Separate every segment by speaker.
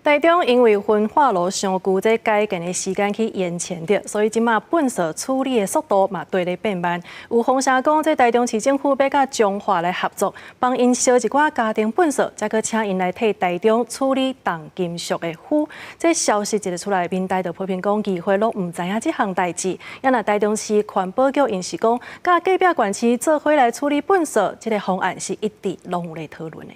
Speaker 1: 台中因為焚化爐傷舊，這改建的時間去延前著，所以這馬糞埽處理的速度嘛綴咧變慢。有風聲講，這台中市政府欲佮彰化來合作，幫𪜶燒一寡家庭糞埽，才閣請𪜶來替台中處理重金屬的氟。這消息一出來，民代就批評講，議會攏毋知影這項代誌。也若台中市環保局𪜶是講，佮隔壁縣市做伙來處理糞埽，這個方案是一直攏有咧討論的。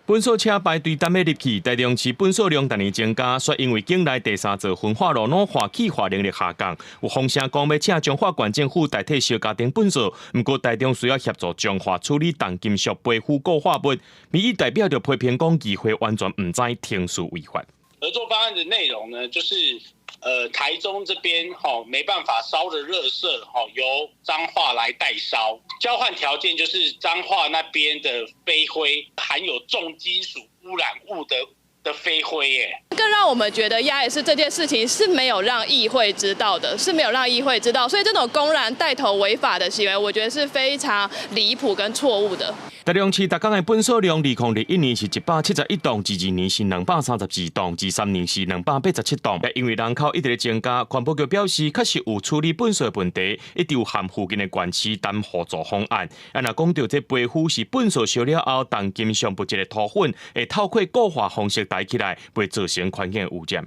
Speaker 2: 糞埽車排隊等欲入去，台中市糞埽量逐年增加，煞因為境內第三座焚化爐老化氣化能力下降，有風聲講欲請彰化縣政府代替燒家庭糞埽，毋過台中需要協助彰化處理重金屬飛氟固化物，民意代表就批評講議會完全毋知程序違法。
Speaker 3: 合作方案的內容呢，就是台中這邊吼沒辦法燒的垃圾吼由彰化來代燒，交換條件就是彰化那邊的飛灰含有重金屬污染物的飛灰耶。
Speaker 4: 更讓我們覺得訝異是這件事情是沒有讓議會知道的，是沒有讓議會知道，所以這種公然帶頭違法的行為，我覺得是非常離譜跟錯誤的。
Speaker 2: 台中市逐工的糞埽量，2021年是171噸，22年是232噸，23年是287噸。因為人口一直咧增加，環保局表示確實有處理糞埽的問題，一直有和附近的縣市談合作方案。啊，若講著這飛氟是糞埽燒了後，重金屬物質的塗粉會透過固化方式帶起來，袂造成環境污染。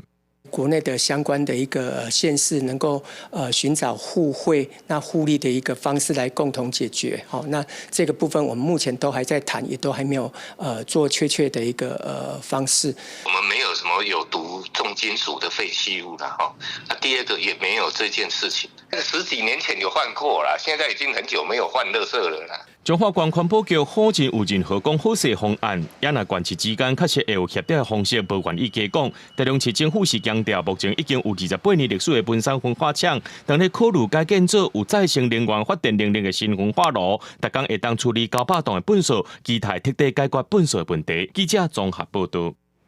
Speaker 5: 國內的相關的一個縣市能夠尋找互惠、那互利的一個方式來共同解決。好，那這個部分我們目前都還在談，也都還沒有做確切的一個方式。
Speaker 6: 我們沒有什麼有毒重金屬的廢棄物啦，哈。那第二個也沒有這件事情。十幾年前有換過啦，現在已經很久沒有換垃圾了啦。
Speaker 2: 彰化縣環保局否認有任何講好勢方案，也若縣市之間確實會有協調的方式，無願意加講。台中市政府是強調，目前已經有28年歷史的文山焚化廠，當咧考慮改建做有再生能源發電能力的新焚化爐，逐工會當處理900噸的糞埽，期待徹底解決糞埽的問題。記者綜合報導。